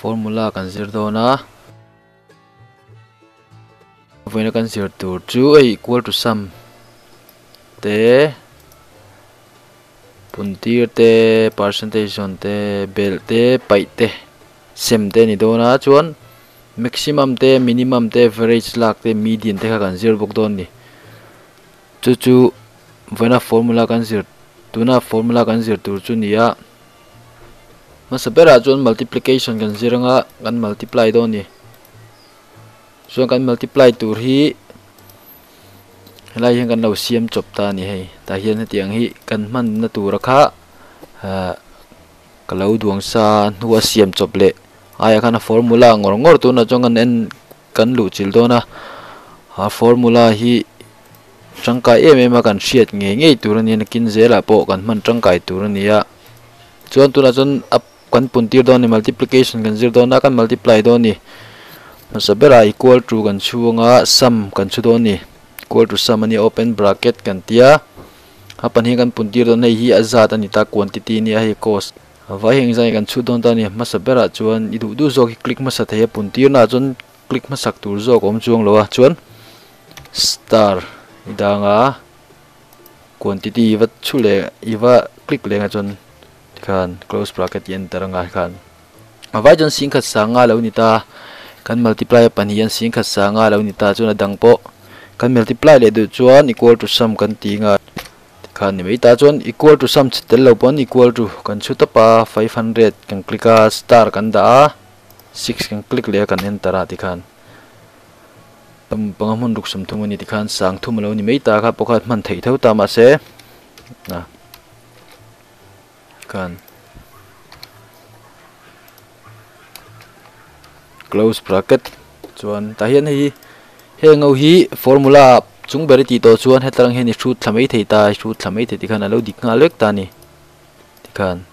Formula kan zir dawn a. Vawiina kan zir tur chu hei equal to sum te puntir te percentage zawn te belh te paih te sem te a ni dawn a chuan maximum te minimum te average lak te median te kha kan zir bawk dawn a ni. Chu chu vawiina formula kan zir tuna formula kan zir tur chu a ni a. Hmasa berah chuan multiplication kan zir anga kan multiply dawn a ni. Chuan kan multiply tur hi helai hian kan lo siam chawp ta a ni hei. Tah hian hetiang hi kan hmanna tura kha ah ka lo duang sa hnua siam chawp leh aiah khan a formula ngawr ngawr tunah chuan kan en kan luh chilh dawn a. A formula hi tangkai em em a kan hriat ngei ngei tur a ni a nakin zelah pawh kan hman tangkai tur a ni a chuan tunah chuan a kan pun tir dawn a ni multiplication kan zir dawn a kan multiply dawn a ni hmasa berah equal to kan chhung a sum kan chhu dawn a ni equal to sum a nia open bracket kan tia a pahnih kan pun tir dawn hei hi a zat a ni ta quantity a nia hei cost a vai hi engzah nge kan chhut dawn ta a ni hmasa berah chuan i duh duh zawk hi click hmasa thei a pun tirnaah chuan. Click hmasak tur zawk awm chuang lo a chuan star i dang a quantity i va chhu leh i va click leh ang a chuan tikhan close bracket i enter anga tikhan a vai chuan singkhat sanga lo ni ta kan multiply a pahnih hian singkhat sanga lo ni ta chuan a dang pawh kan multiply leh duh chuan equal to sum kan ti anga tikhan ni mai ta chuan equal to sum chhe tel lo pawn equal to kan chhu tawp a 500 kan click a star kan dah a. Six kan click leh a kan enter a tikhan tam panga hmun ruk sawm thum a ni tikhan sang thum a lo ni mai ta kha pawh kha hman theih tho ta mahse a khan close bracket chuan tah hian hei hi heng ho hi formula chung ber i tih tawh chuan hetlai hian i hrut thla mai thei ta i hrut thla mai thei tikhan a lo dik nghal vek ta a ni. Tikhan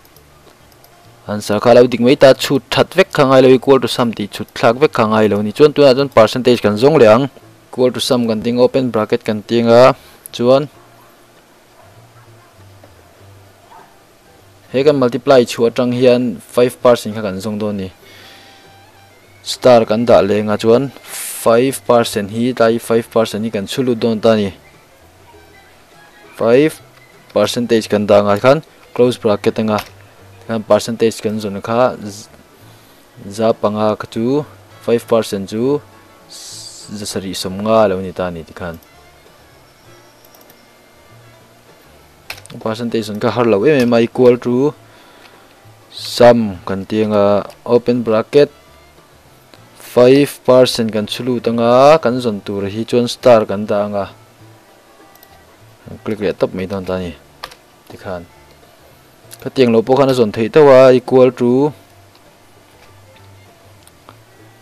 answer kha a lo dik mai ta chhut that vek kha ngai lo equal to sum tih chhut thlak vek kha ngai lo a ni. Chuan tunah chuan percentage kan zawng leh ang. Equal to sum kan ding a open bracket kan ti anga chuan he kan multiply chhuah atang hian 5% kha kan zawng dawn a ni. Star kan dah leh anga chuan 5% hi tlai 5% hi kan chhu lut dawn ta a ni. 5 percentage kan dah angah khan close bracket anga tikhan percentage kan zawn kha za panga kha chu 5% chu za sarih sawmnga a lo ni ta a ni tikhan percentage zawn kha har lo em em a equal to sum kan ti anga open bracket 5% kan chhu lut anga kan zawn tur hi chuan star kan dah anga click leh tawp mai dawn ta a ni tikhan khatiang loh pawh khan a zawn theih teuh a equal to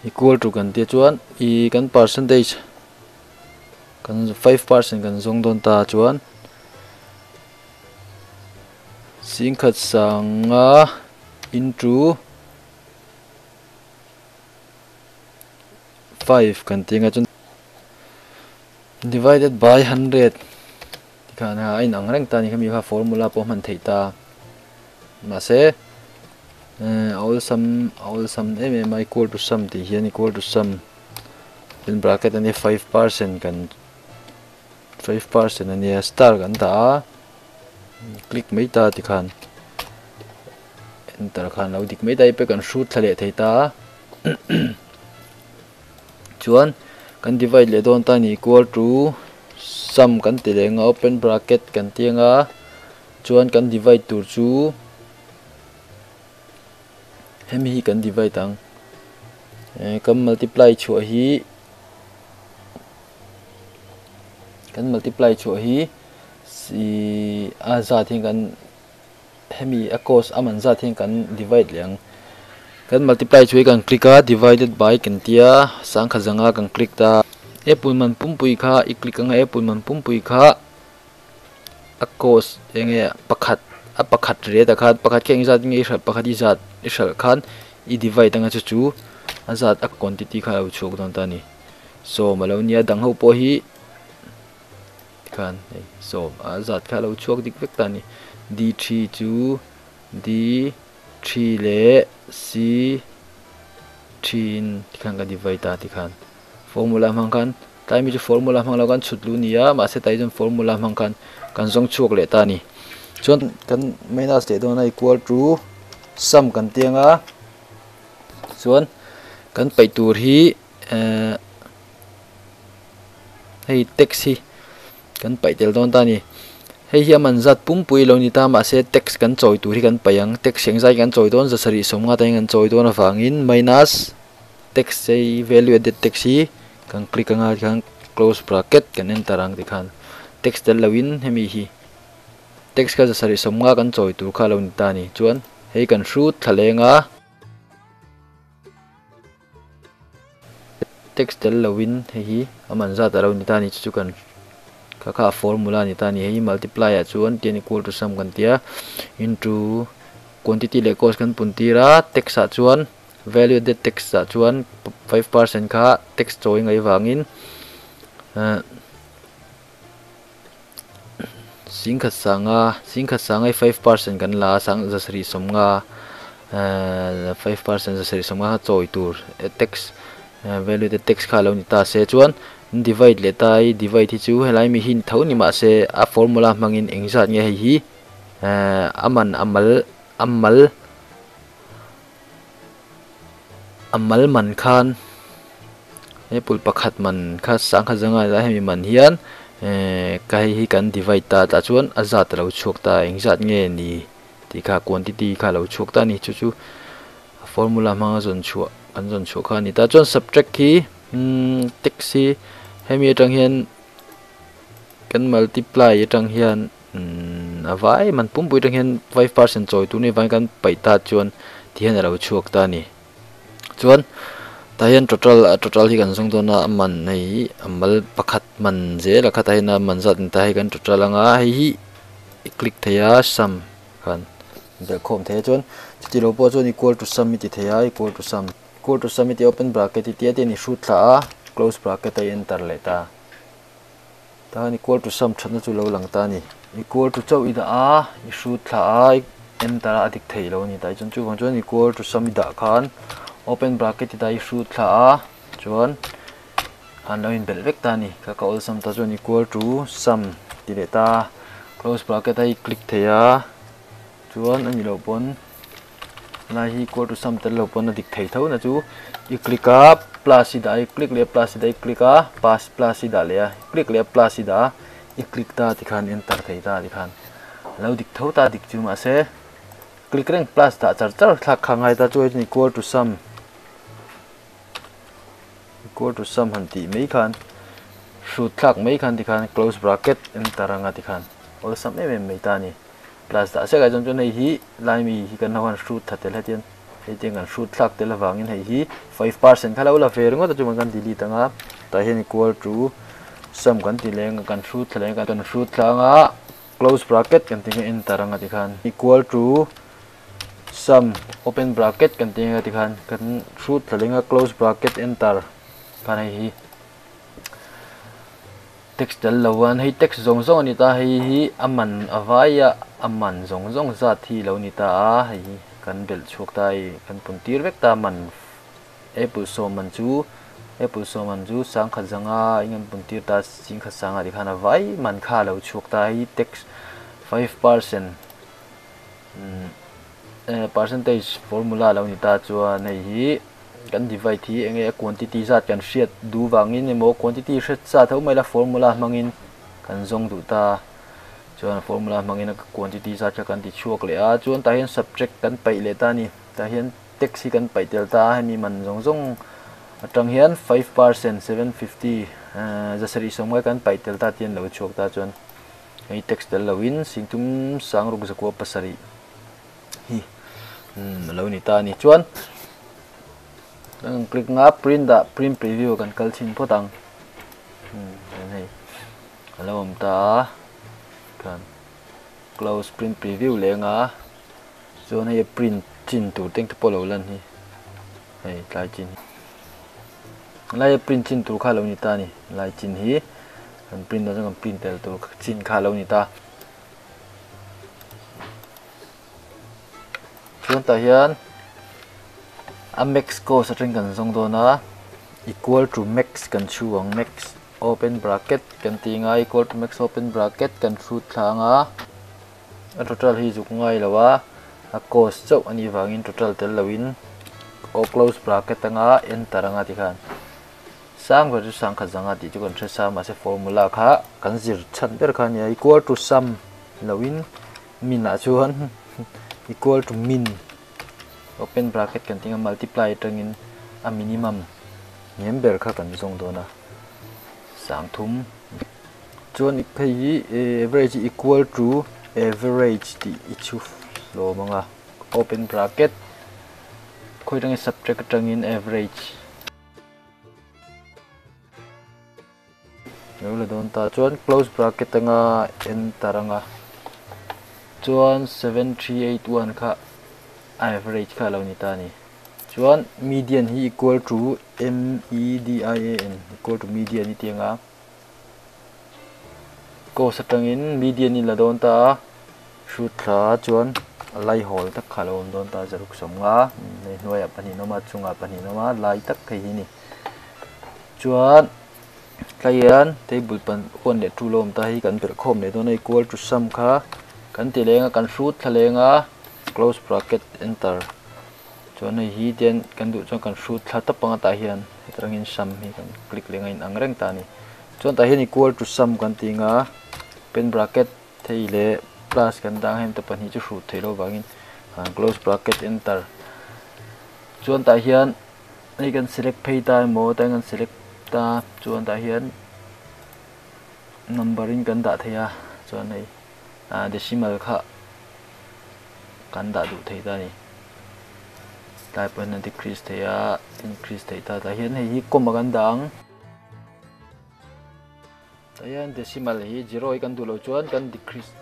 equal to kan tia chuan ih kan percentage kan 5% kan zawng dawn ta chuan singkhat sanga into 5 kan ti anga chuan divided by 100 tikhan a inang reng ta a ni khami kha formula pawh hman theih ta mahse a awlsam a awlsam em em a equal to sum tih hian equal to sum in bracket a nia 5% kan 5% a nia star kan dah a click mai ta tikhan. Enter khan lo dik mai ta i kan hrut thla leh thei ta chuan kan divide leh dawn ta ni equal to sum kan ti leh anga open bracket kan ti anga chuan kan divide tur chu hemi hi kan divide ang kan multiply chhuah hi kan multiply chhuah hi a zat hi kan. Hemi a cost a man zat hian kan divide leh ang. Kan multiply chu hei kan click a divided by kan tia sangkhat zanga kan click ta. Apple man pumpui kha i click anga apple man pumpui kha a cost eng nge pakhat a pakhat rate ah khan pakhat khi eng zat nge i hralh pakhat i zat i hralh khan i divide anga chu chu a zat a quantity kha a lo chhuak dawn ta a ni. Sawm a lo nia dang ho pawh hi. Tikhan hei sawm a zat kha a lo chhuak dik vek ta a ni. D3 chu D3 leh C 3 in tikhan ka divide a tikhan formula hmang khan tlai mi chu formula hmang lo khan chhut lu ni a mahse tai chuan formula hmang khan kan zawng chhuak leh ta a ni chuan kan minus leh dawn a equal to sum kan ti anga chuan kan paih tur hi ehh hei tax hi kan paih tel dawn ta a ni hei hi a man zat pumpui lo ni ta mahse tax kan chawi tur hi kan paih ang tax eng zai kan chawi dawn zasarih sawmnga te hian kan chawi dawn avangin minus tax hei value added tax hi kan click anga tikhan close bracket kan enter ang tikhan tax tel loin hemi hi tax kha zasarih sawmnga kan chawi tur kha lo ni ta a ni chuan hei kan hrut thla leng a. Text tel loin hei hi a man zat a lo ni ta a ni chu chu kan kha kha a formula a ni ta a ni hei hi multiply ah chuan ten equal to sum kan tia into quantity leh cost kan pun tir a text ah chuan value added tax ah chuan 5% kha tax chawi ngaih vangin ah singkhat sanga singkhat sanga hi 5% kan la a sang zasarih sawmnga ehh 5% zasarih sawmnga kha chawi tur tax value te tax kha a lo ni ta se chuan divide leh ta i divide hi chu helai mi hi ni tho ni mahse a formula hmangin eng zat nge hei hi ehh a man a mal a mal a mal man khan apple pakhat man kha sangkhat zanga lai hemi man hian ehh ka hei hi kan divide ta tah chuan a zat a lo chhuak ta engzat nge ni tih kha quantity kha a lo chhuak ta a ni chu chu a formula hmanga zawn chhuah kan zawn chhuah kha a ni ta chuan subtract hi umm text hi hemi atang hian kan multiply atang hian umm a vai man pumpui atang hian 5% chawi tur ni vangin kan paih ta chuan ti hian a lo chhuak ta a ni. Chuan tah hian total total hi kan zawng dawn a a man hei hi a mal pakhat man zel a khatah hian a man zat ni ta hei kan total anga hei hi i click thei a sum khan belh khawm thei a chuan chuti lo pawh chuan equal to sum i ti thei a equal to sum equal to sum i ti open bracket i tia tian i hrut thla a close bracket a i enter leh ta. Tan equal to sum thatna chu lo lang ta a ni. Equal to chauh i dah a, i hrut thla a, i enter a, a dik thei lo a ni. Tah chuan chuvang chuan equal to sum i dah khan open bracket i dah i hrut thla a, chuan an lo inbelh vek ta a ni. Ka ka awlsam ta chuan equal to sum ti leh ta a, close bracket a i click thei a, chuan a ni loh pawn Lai hi equal to sum tel lo pawn a dik thei tho na chu i click a plus i dah a i click leh plus i dah i click a pass plus i dah leh a click leh plus i dah a i click ta tikhan enter thei ta tikhan lo dik tho ta dik chu mahse click reng plus dah char char thlak kha ngai ta chu hei chuan equal to sum equal to sum han tih mai khan hrut thlak mai khan tikhan close bracket enter anga tikhan awlsam em em mai ta a ni. Plus dah sek ah chuan chuan hei hi lai mi hi kan ho han hrut tha tel hetiang hei tiang kan hrut thlak tel avangin hei hi 5% kha lo la ve ringawt a chuan kan delete anga tah hian equal to sum kan ti leng a kan hrut thla leng a kan hrut thla anga close bracket kan ti anga enter anga tikhan equal to sum open bracket kan ti anga tikhan kan hrut thla leng a close bracket enter khan hei hi. Text tel lo an hei text zawng zawng a ni ta hei hi a man a vai a a man zawng zawng zat hi lo ni ta a hei hi kan belh chhuak ta hei kan pun tir vek ta man apple sawm man chu apple sawm man chu sangkhat zanga eng an pun tir ta singkhat sanga tikhan a vai man kha a lo chhuak ta hei text 5% percentage formula lo ni ta chuan hei hi. Kan divide hi enge a quantity zat kan hriat duh vangin emaw quantity hriat sa tho mai la formula hmangin kan zawng duh ta chuan formula hmangin a quantity zat kha kan ti chhuak leh a chuan tah hian subtract kan paih leh ta a ni tah hian tax hi kan paih tel ta a hemi man zawng zawng atang hian 5% 750 zasarih sawmngai kan paih tel ta tih an lo chhuak ta chuan hei tax tel loin singthum sangruk zakua pasarih hi a lo ni ta a ni chuan kan click nga print ah print preview kan kal chhin phawt ang chuan hei a lo awm ta a kan close print preview leh anga chuan hei a print chin tur te pawh a lo lan hi hei tlai chin hi lai a print chin tur kha a lo ni ta a ni lai chin hi kan print dawn chuan kan print tel tur chin kha a lo ni ta. Chuan tah hian A max cost atang kan zawng dawn a, equal to max kan chhu ang, max open bracket kan ti anga equal to max open bracket kan hrut thla anga a total hi zuk ngai lo a, a cost chauh a nih vangin total tel loin aw close bracket anga enter anga tikhan sang ber chu sang khat zanga tih chu kan hre sa mahse formula kha kan zir chhan ber kha a nia equal to sum loin min ah chuan equal to min open bracket kan tinga multiply atangin a minimum hniam ber kha kan zawng dawn a sang thum chuan phei hi average equal to average tih i chhu hlawm anga open bracket khawi atangin subtract atangin average Lo la dawn ta chuan close bracket anga enter anga chuan 7381 kha average kha lo ni ta ni chuan median hi equal to m e d i a n equal to median i ti anga cost atangin median i la dawn ta a hrut thla chuan a lai hawl tak kha lo awm dawn ta zaruk sawmnga hei hnuaiah pahnih an awm a chungah pahnih an awm a lai tak phei hi ni chuan tlai hian table pan 1 leh 2 lo awm ta hi kan belh khawm leh dawn a equal to sum kha kan ti leng a kan hrut thla leng a close bracket enter chuan hei hi tian kan duh chuan kan hrut thla tawp anga tah hian heti rangin sum hi kan click leng a inang reng ta a ni chuan tah hian equal to sum kan ti ang a open bracket thei leh plus kan dah ang heng te pahnih chu hrut theih loh vangin close bracket enter chuan tah hian. Hei kan select phei ta emaw tlai kan select ta chuan tah hian number in kan dah thei a chuan hei ah decimal kha kan dah duh thei ta a ni tlai pawh hian a decrease thei a increase thei ta tah hian hei hi comma kan dah ang tah hian decimal hi zero hi kan duh loh chuan kan decrease.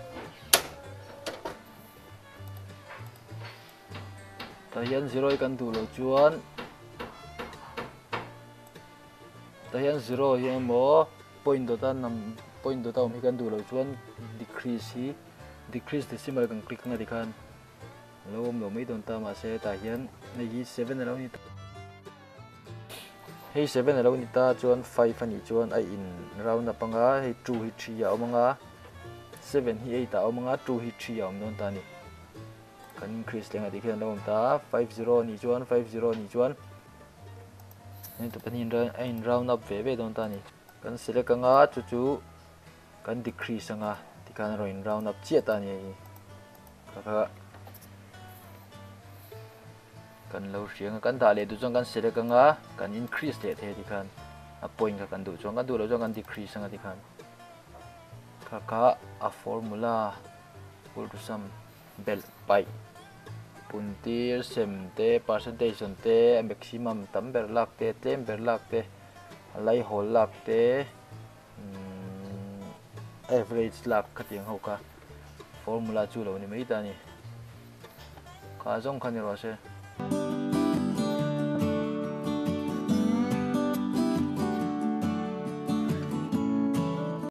Tah hian zero hi kan duh loh chuan tah hian zero hi emaw point dawta nam point dawta awm hi kan duh loh chuan decrease hi decrease decimal kan click anga tikhan a lo awm lo mai dawn ta mahse tah hian hei hi seven a lo ni ta hei seven a lo ni ta chuan five a nih chuan a in round up anga hei two hi three a awm anga seven hi eight ah a awm anga two hi three a awm dawn ta a ni. Kan increase leh ngah tih khian a lo awm ta a, 50 anih chuan 50 anih chuan heng te pahnih a in round up ve ve dawn ta a ni. Kan select anga chu chu kan decrease anga tikhan a rawn in round up chiah ta a ni hei hi. Kha kha kan lo hria anga kan dah leh duh chuan kan select anga kan increase leh thei a tikhan a point kha kan duh chuan kan duh loh chuan kan decrease anga tikhan kha kha a formula equal to sum. Belh paih puntir sem te percentage zawn te a maximum tam ber lak te tlem ber lak te a laihawl lak te umm average lak khatiang ho kha formula chu lo ni mai ta a ni kha zawng kha ni rawh se.